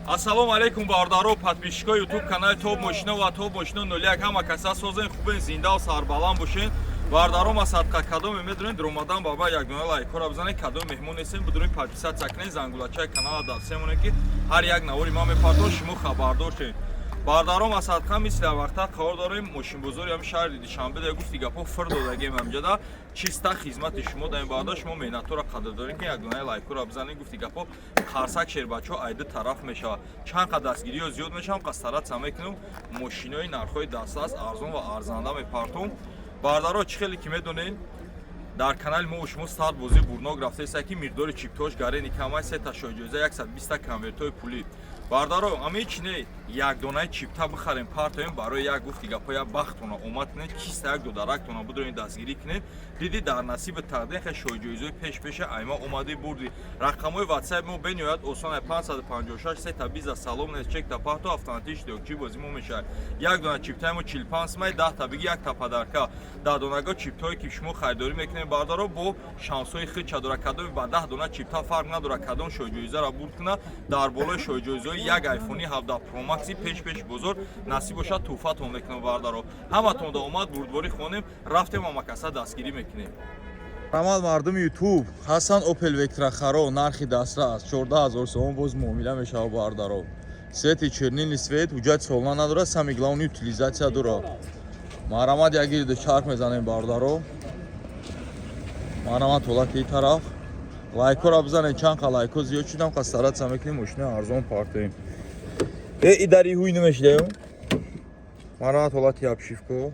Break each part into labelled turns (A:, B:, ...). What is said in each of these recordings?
A: Ассалому алайкум, бародаро, подписчикои Ютуб канали Топ Мошино ва Топ Мошино 01. Ҳама каса созен, хубен, зиндаву сарбаланд бошен. Бародаро, ма садқа кадоме медонед, дуромадан баба якдона лайкҳоро бизанед. Кадом меҳмон нестем, бидуред, подписаться кунед, зангулачаи канала дастсемонед, ки ҳар як навори ман мепардор, шумо хабардор шед. Бародаро, ма садқа мисли вақта қарор дорем мошинбозори ҳами шаҳри Душанбе. Да гуфти гапҳо фир додагем, ҳамҷода чиста хизмати шумо даем. Бародар, шумо меҳнатҳоро қадрдорем, ки якдонаи лайкҳоро бизанед. Гуфти гапҳо, қарсак шербачаҳо айди тараф мешавад. Чанд қа дастгириҳо зиёд мешавам, қа стараться мекунем, мошинои нархҳои дастрас, арзон ва арзанда мепартом. Бародаро, чӣ хеле ки медонед, дар канали мо шумо старт бозии бурнок рафтаеста, ки миқдори чиптош гарени камай, сета шоҳиҷоиза, 120 конвертҳои пулӣ. Бародаро, ами чи не, якдонаи чипта бихарем, партоем барои як, гуфти гапҳо, як бахтона омад кунед, чиста як додарактона бидорен, дастгирӣ кунед. Диди, дар насиби тақдир хе шоҳиҷоизои пеш пеша айма омадӣ, бурдӣ. Рақамҳои Ватсап мо бениҳоят осон: 556 сета биза салом нест, чекта пахто, автоматик иштирокчии бозӣ мо мешавад. Як дона чиптаи мо 45 сумай, 10-та биги, якта подарка. 10 донаго чиптое ки шумо харидорӣ мекунед, бародаро, бо шансҳои худча дора. Кадоми ба 10 дона чипта фарқ надорад, кадом шоҳиҷоизаро бурд кунад, дар болои шоҳиҷоизаҳои як айфони 17 Pro Max пеш пеш бозор насиб бошад, тӯҳфатон мекунам. Бародаро, ҳаматон да омад, бурдборӣ хонем. Рафтем, ҳамакаса дастгирӣ мекунем. Рамад, мардуми Ютуб ҳасан. Опел Вектра харо, нархи дастрас 14 000 сомон, боз муомила мешавад. Бардаро, цвети чернильный цвет, ҳуҷҷати солона надорад, самый главный утилизация дорад. Марамад, як гирду чарх мезанем. Бардаро, марамад, ҳолати тараф лайкҳоро бизанед. Чанд қа лайкҳо зиёд шудам, қа стараться мекунем, мошинаи арзон партоем. Э, и дари ҳуй намешидаем. Марамад, ҳолати обшивко,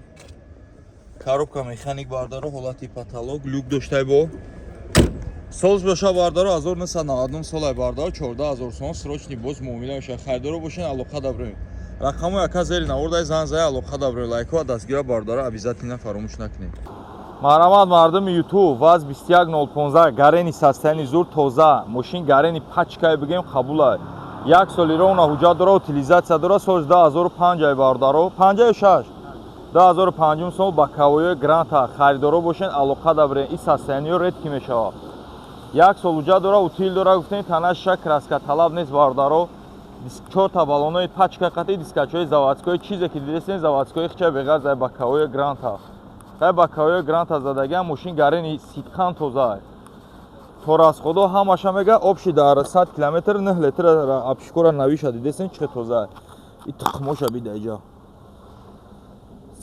A: коробка механик. Бардаро, ҳолати потолок, люк доштай. Бо солш боша, бардаро, 1999 солай. Бардаро, 14 000 сомон, срочный, боз муомила мешавад. Харидоро бошен, алоқа даброем. Рақамҳои ака зери навордай, зан зай, алоқа даброем. Лайкҳо дастгира, бардаро, обязательно фаромӯш накунед. Марҳамат, мардуми Ютуб, ВАЗ 21015, гарени, состояние зур, тоза мошин, гарени, пачкае бигем, қабулай. Як соли ровно ҳуҷҷат дора, утилизация дора. Соли 2005 ай, бардаро, 56, 2005 сол, боковои гранта. Харидоро бошен, алоқа дабрен. И состояниё редкий мешавад. Як сол ҳуҷҷат дора, утил дора, гуфтем, танаша краска талаб нест. Бардаро, чорта баллонои пачка қати, дискачҳои заводской, чизе ки дидесен, заводской хича, беғарз ай боковои гранта. Хай, боковои гранта задагиам, мошин гарени, сидқан тоза. То расходо ҳамаша мега, общий дар 100 километр 9 литр обшивкора навиша. Дидесен, чӣ тоза? И тухмоша бида иҷа.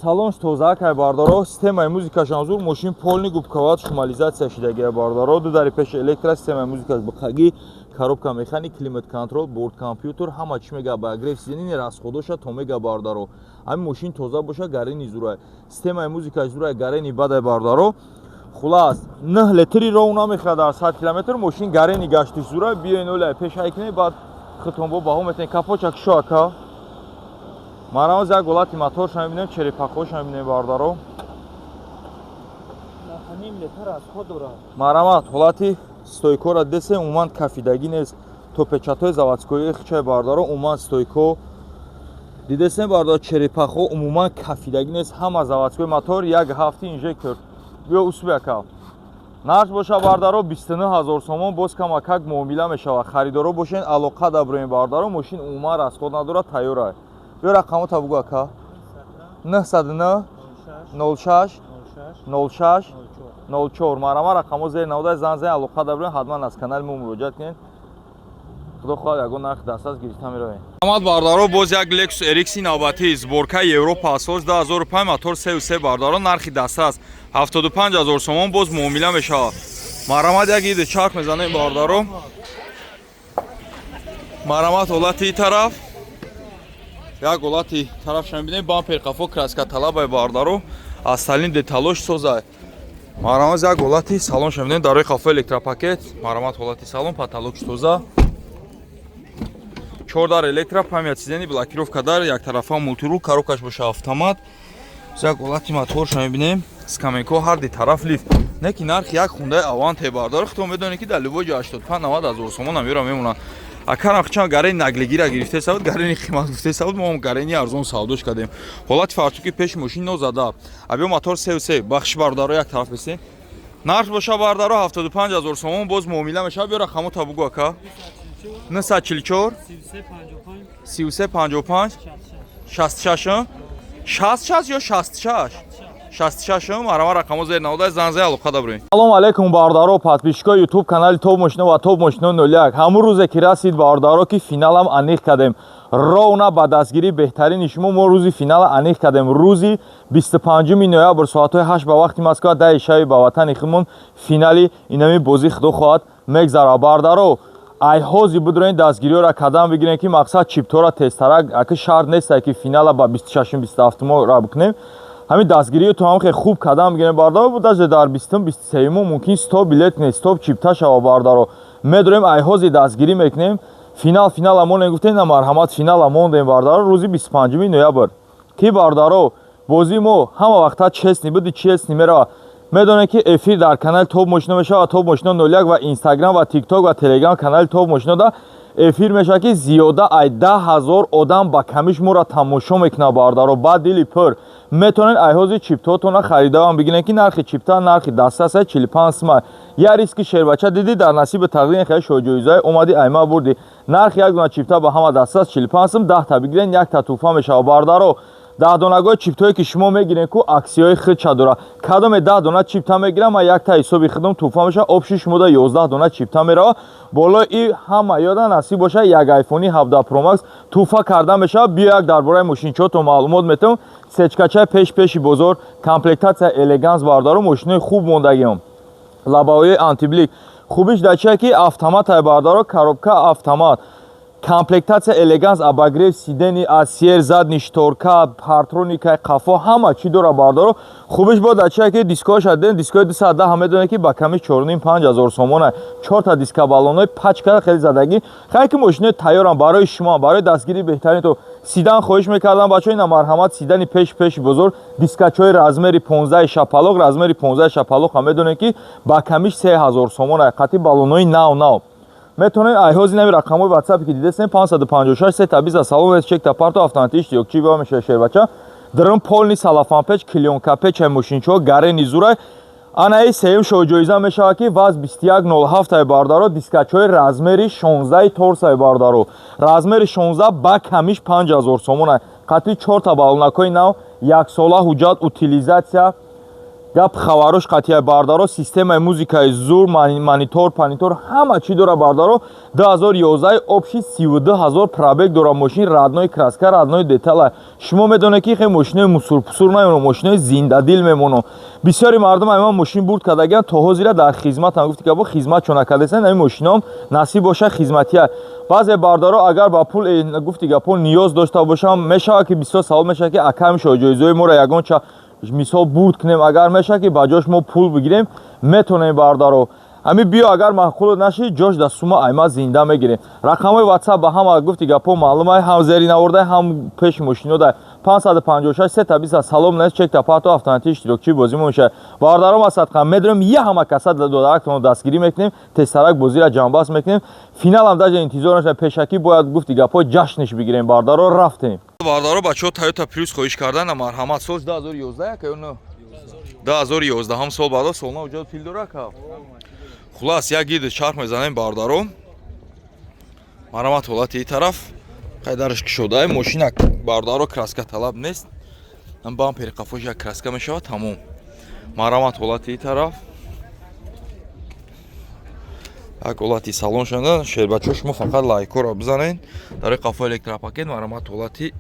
A: Салонш тоза кай, бардаро, системаи музикашам зур. Мошин полный губковат, шумализация шидагия. Бардаро, ду дари пеши электро, системаи музикаш биқагӣ, коробка механик, климат контроль, борт компьютер, ҳама чӣ мега, обогрев сиденья, расходоша то мега. Бардаро, ҳамин мошин тоза боша, гарени зурай, системаи музикаш зурай, гарени бадай. Бардаро, хулас, 9 литри ровно мехӯрад дар 100 километр. Мошин гарени, гаштиш зурай. Биёин, оля пеш айкунед, баъд худтон бо баҳо метавонед. Капочак шо, ака. Марамоз, як ҳолати моторша мебинем, черепахҳоша мебинем, бардаро.
B: Ним литр расход дорад.
A: Марамат, ҳолати стойкора десе, умуман кафидагӣ нест, то печатҳои заводскои хичаи. Бардаро, умуман стойко дидесем, бардаро, черепахҳо умуман кафидагӣ нест, ҳама заводской. Мотор як ҳафти, инжектор. Биё, усуби ака. Нарх боша, бардаро, 29 000 сомон, боз камакак муомила мешавад. Харидоро бошен, алоқа даброем. Бардаро, мошин умуман расход надорад, тайёра. Биё, рақамота бугӯ, ака. 909 06 06 04. Марама, рақамҳо зери навода, зан зан, алоқа даброем. Ҳатман аз канали мо муроҷиат кунед. Худо хоҳад, ягон нархи дастрас гирифта меравем. Амад, бардаро, боз як Lexus RX навбатӣ, сборкаи Европа, асос 2005, мотор 3,3. Бардаро, нархи дастрас 75 000 сомон, боз муомила мешавад. Марамат, як иди чарх мезанем. Бардаро, марамат, ҳолати тараф, як ҳолати тарафша мебинем. Бампер қафо краска талабай. Бардаро, аз талин деталош созай. Марамат, як ҳолати салонша мебинем. Дарои қафо электропакет. Марамат, ҳолати салон, потолокш тоза, чордар электро, память сидений, блокировка дар, яктарафа мультирул, коробкаш боша автомат. Як ҳолати моторша мебинем. Скамейко ҳар ди тараф лифт. Не ки нархи як хундаи Аванте, бардор, худтон медонед, ки дар любой ҷо 85 90 ҳазор сомон ам мемонанд. Акарам чанд гарени наглигира гирифтеса буд, гарени қимат гуфтеса буд, мо гарени арзон савдош кардем. Ҳолати фартуки пеши мошин нозада. Абиё, мотор 3,3. Бахши, бародаро, як тараф бисен. Нарх боша, бардаро, 75 ҳазор сомон, боз муомила мешавад. Биё, рақамота бугӯ, ака. 944 33 55 66 66 ё 66 66 марама рақамо зер навода занзай алоқа дабрем. Салом алейкум бародаро, подписчикои YouTube канали Топ Мошино ва Топ Мошино 01. Ҳамун рӯзе ки расид бародаро ки финалам аниқ кардем. Ровна ба дастгирии беҳтарини шумо мо рӯзи финала аниқ кардем. Рӯзи 25 ноябр соатҳои 8 ба вақти Москва 10 шаби ба ватани худмон финали инами бозӣ худо хоҳад мегзарад. Бародаро, ай ҳози будроин дастгириёра кадам бигирем ки мақсад чиптора тезтарак аки шарт нестай ки финала ба 26-27 ра бикунем. Ҳамин дастгириё то ҳам хеле хуб кадам бигирем бардаро, даже дар 20-23 мумкин 100 билет не 100 чипта шава бардаро. Медорем ай ҳози дастгирӣ мекунем. Финал монем гуфтем, на марҳамат финала мондем бардаро рӯзи 25 ноябр. Ки бардаро бозии мо ҳама вақта честный буди, честный мерава. Медонем ки эфир дар канали Топ Мошино мешавад, Топ Мошино 01 ва Инстаграм ва ТикТок ва Телеграм канали Топ Мошино да эфир мешавад ки зиёда ай 10 000 одам ба камиш моро тамошо мекунад бардаро. Ба дили пур метавонед айҳози чиптотона харидавам бигиред ки нархи чипта нархи дастрас 45 сима. Я риски шербача дидӣ дар насиби тақдири хеле шоҳҷоизаи омадӣ айма бурдӣ. Нархи як дона чипта ба ҳама дастрас 45 сум, 10 та бигиред якта тӯҳфа мешавад бардаро. 10 донагои чиптое ки шумо мегирен ку аксияҳои худша дора. Кадоме 10 дона чипта мегирам, ман якта ҳисоби худам тӯҳфа мешавад, общий шумода 11 дона чипта мерава. Болои и ҳама ёда насиб бошад як айфони 17 Pro Max тӯҳфа карда мешавад. Биё як дар бораи мошинчиҳото маълумот метавон. Сечкачаи пеш пеши бозор, комплектация элеганс бардаро, мошинои хуб мондагиам. Лобовои антиблик. Хубиш дар чие ки автоматай бардаро, коробка автомат. Комплектация элеганс, обогрев сидений, асьер, задний шторка, парктроникаи қафо, ҳама чӣ дора бардаро. Хубиш бо дар чие ки дискоша дидем, дискои 210 медонед ки ба ками 4,5 ҳазор сомона. Чорта диска баллонои пачка хеле задагӣ. Хай ки мошинои тайёрам барои шумо, барои дастгирии беҳтарин то седан хоҳиш мекардам бачаҳо, ина марҳамат седани пеш пеши бозор, дискачҳои размери 15 шапалоқ, размери 15 шапалоқ ҳам медонед ки ба камиш 3000 сомона, қати баллонои нав нав. Метавонед айҳози нави рақамҳои ватсапе ки дидесем 556 3 20 салон чекта парто автоматӣ иштирокчӣ ба меша шербача. Дрм полный салафанпеч, клеёнкапеч ай мошинчиҳо гарени зурай. Анаи сеюм шоҳҷоиза мешавад ки ВАЗ 2107 ай бардаро, дискачҳои размери 16 торсай бардаро. Размери 16 ба камиш 5000 сомон қати чорта баллонакҳои нав, яксола ҳуҷҷат, утилизация гап хабарош қатия бардаро, системаи музикаи зур, монитор, панитор ҳама чӣ дора бардаро. 2011 общий 32 ҳазор пробег дора мошин, родной краска, родной детала. Шумо медонед ки хе мошинои мусурпусур намемоно, мошинои зиндадил мемоно. Бисёри мардум айман мошин бурд кардагиан то ҳозира дар хизматам гуфти ки бо хизмат чо накардесен, ами мошином насиб боша хизматия. Баъзе бардаро агар ба пул гуфти гапо ниёз дошта бошам, мешавад ки бисёр савол мешавад ки аками шоҳҷоизои моро ягонча мисол бурд кунем, агар мешавад ки ба ҷош мо пул бигирем, метонем бардаро. Ами биё агар маъқул наши, ҷош да сума айма зинда мегирем. Рақамҳои ватсап ба ҳама гуфти гапо маълумай, ҳам зери навордай, ҳам пеши мошинодай 556 3 20 салом нест чекта парто автоматӣ иштирокчии бозӣ мешавад. Бародаром асадқан медонем я ҳама каса додарактонро дастгирӣ мекунем, тезтарак бозиро ҷамъбаст мекунем. Финалам даже интизор нашавад, пешакӣ бояд гуфти гапо ҷашниш бигирем бардаро, рафтем. Бардаро, бачаҳо Toyota Prius хоҳиш кардан, марҳамат, сол 2011 яка ё не? 2011 ҳам сол баъдо солна уҷо пил дора ка. Хулас як гиди чарх мезанем бардаро. Марҳамат ҳолати ин тараф қайдараш кушодаи мошина бардаро, краска талаб нест. Бампери қафош як краска мешавад, тамом. Марҳамат ҳолати ин тараф. Як ҳолати салон шуда, шербачаҳо шумо фақат лайкҳоро бизанед. Дар қафо электропакет, марҳамат ҳолати,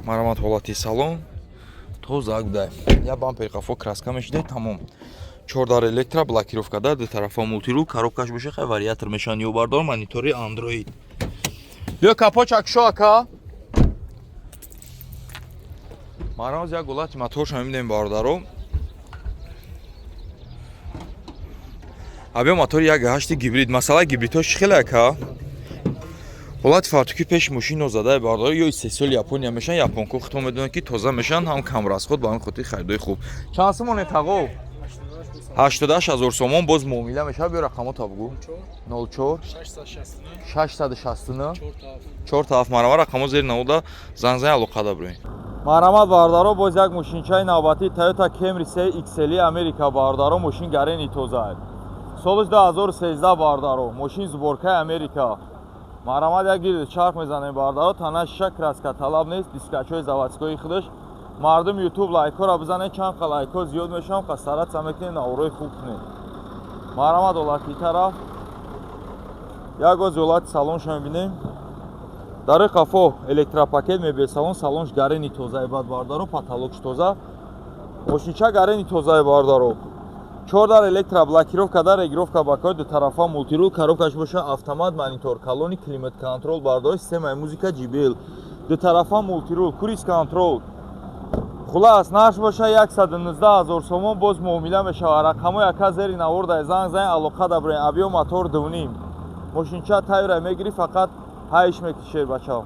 A: марҳамат ҳолати салон тоза гудай. Я бампери қафо краска мешидай, тамом. Чордар электро, блокировка дар ду тарафа, мультирул, коробкаш боша хай вариатор мешаванд ё бардор, монитори Android. Биё капоча кушо ака. Марҳамат як ҳолати моторша мебинем бародаро. Абё мотори 1.8 гибрид. Масъалаи гибридҳо чӣ хеле ака? Ҳолати фартуки пеши мошин нозадаи бардор ё истеҳсоли Япония мешаванд, японко худтон медонед ки тоза мешаванд, ҳам камрасход, ба ҳамин хотир харидои хуб. Чанд сомоне тағо? 88 ҳазор сомон боз муомила мешавад. Биё рақамота бугӯ. 04 669 4 7. Марҳамат рақамо зери навода занг зани алоқа даброед. Марҳамат бародаро, боз як мошинчаи навбатӣ Toyota Camry 3 XL Америка бародаро, мошин гарени тоза. Солиш 2013, бардаро. Мошин сборкаи Америка. Марамад, як гирд чарх мезанем, бардаро. Тана шиша, краска талаб нест, дискачҳои заводской худаш. Мардум Ютуб лайкҳоро бизанед, чанд қа лайкҳо зиёд мешавам, қа стараться мекунем, наворои хуб кунем. Марамад, ҳолати тараф. Як оз ҳолати салоншо мебинем. Дарои қафо электропакет, мебел салон, салонш гарени тозаи бад, бардаро, потолокш тоза. Мошинча гарени тозаи, бардаро. Чордар электроблокировка дар регулировка бакои дутарафа, мультирул, коробкаш боша автомат, монитор калони, климат контрол, бардаро, системаи музыка JBL, дутарафа мультирул, круиз контрол. Хулас, нарх боша 119 000 сомон, боз муомила мешавад. Рақамҳои ака зери наворда, занг занг, алоқа даброем. Объём мотор 2,5. Мошинча тайёра мегирӣ, фақат ҳайш мекишед, бачаҳо.